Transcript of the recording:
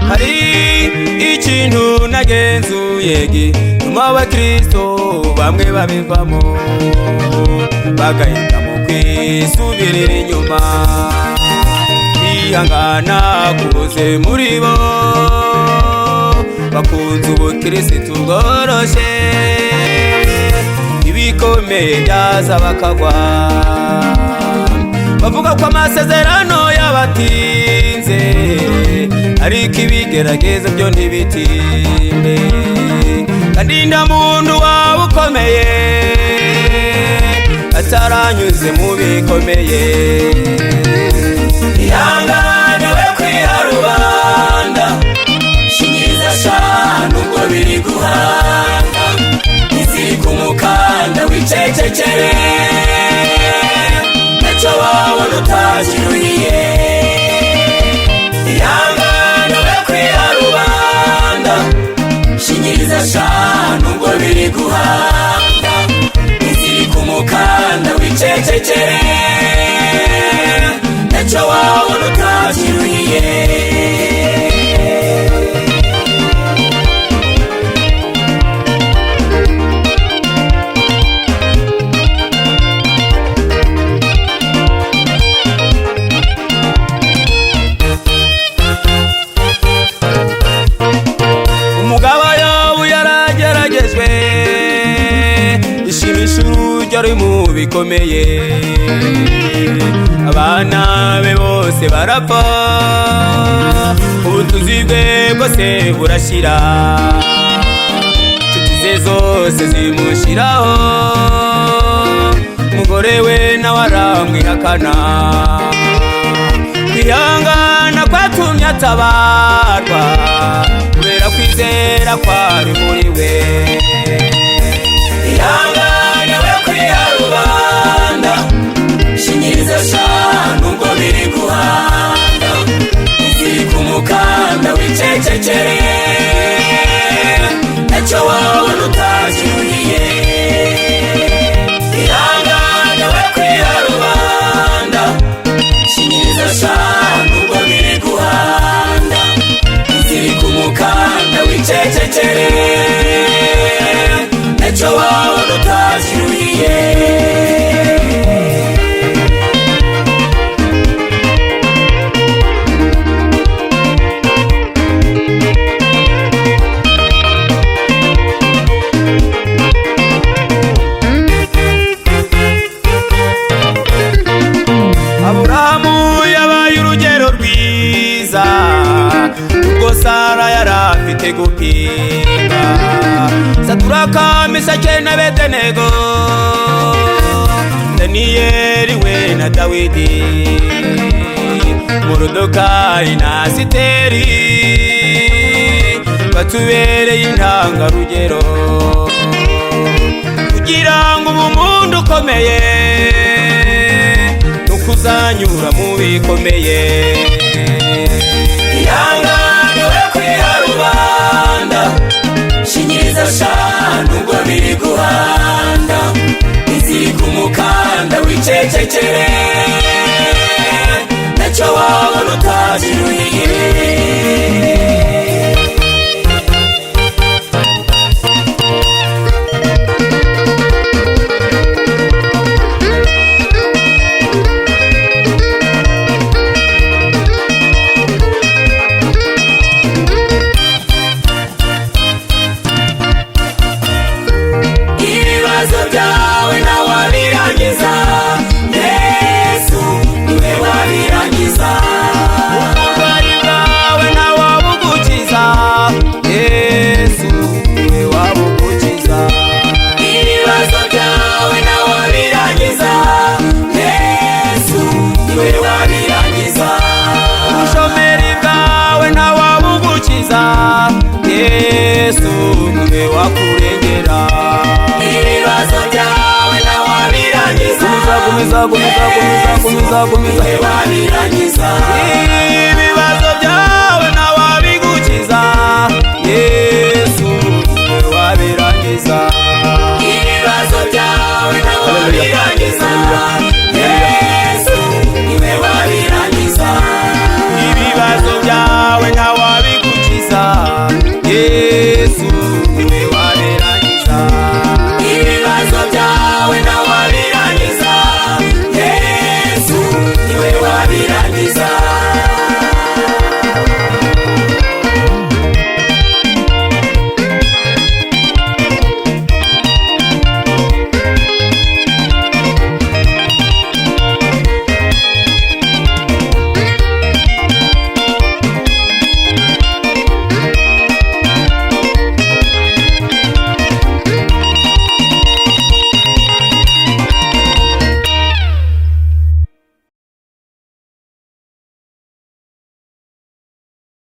Hari ikintu nagenzuye gituma abakristo bamwe babivamo, bagahitamo kwisubirira inyuma. Kwihangana kubuze muri bo, bakunze ubukirisitu bworoshye, ibikomeye byaza bakagwa. Bavuga ko amasezerano yabatinze, ariko ibigeragezo byo ntibitinde. Kandi nta muntu waba ukomeye ataranyuze mu bikomeye. Ihangane we kwiha rubanda, shinyiriza sha nubwo biri guhanda, izirika umukanda wicecekere, ntacyo wabona utakiruhiye. Ihangane we kwiha rubanda, shinyiriza sha nubwo biri guhanda, izirika umukanda wicecekere, ntacyo wabona utakiruhiye. Umugabo Yobu yarageragejwe, ishimisha urujya ari mu bikomeye, abana be bose barapfa, ubutunzi bwe bwose burashira, inshuti ze zose zimushyiraho, umugore we nawe aramwihakana. Kwihangana kwatumye atabarwa kubera kwizera kwari muri we. Ihangane we kwiha rubanda, shinyiriza sha nubwo biri guhanda, izirika umukanda wicecekere, ntacyo wabona utakiruhiye. Ihangane we kwiha rubanda, shinyiriza sha nubwo biri guhanda, izirika umukanda wicecekere, ntacyo wabona utakiruhiye. Aburahamu yabaye urugero rwiza ubwo Sara yari afite gupinga. Saduraka, Meshake na Bedenego, Daniyeli we na Dawidi, Morudokayi na Esiteri batubereye intangarugero. Kugira ngo ube umuntu ukomeye nukuzanyura mu bikomeye. Ihangane we kwiha rubanda, shinyiriza sha nubwo biri guhanda, izirika umukanda wicecekere, ntacyo wabona utakiruhiye. Ibibazo byawe nawe wabirangiza, Yesu niwe wabirangiza. Uburwayi bwawe nawe wabugukiza, Yesu niwe wabugukiza. Ibibazo byawe nawe wabirangiza, Yesu niwe wabirangiza. Ubushomeri bwawe ntawe wabugukiza, Yesu niwe wakurengera. Ibibazo byawe nawe wabirangiza, Gumiza, gumiza, gumiza, gumiza, gumiza, gumiza. niwe wabirangiza.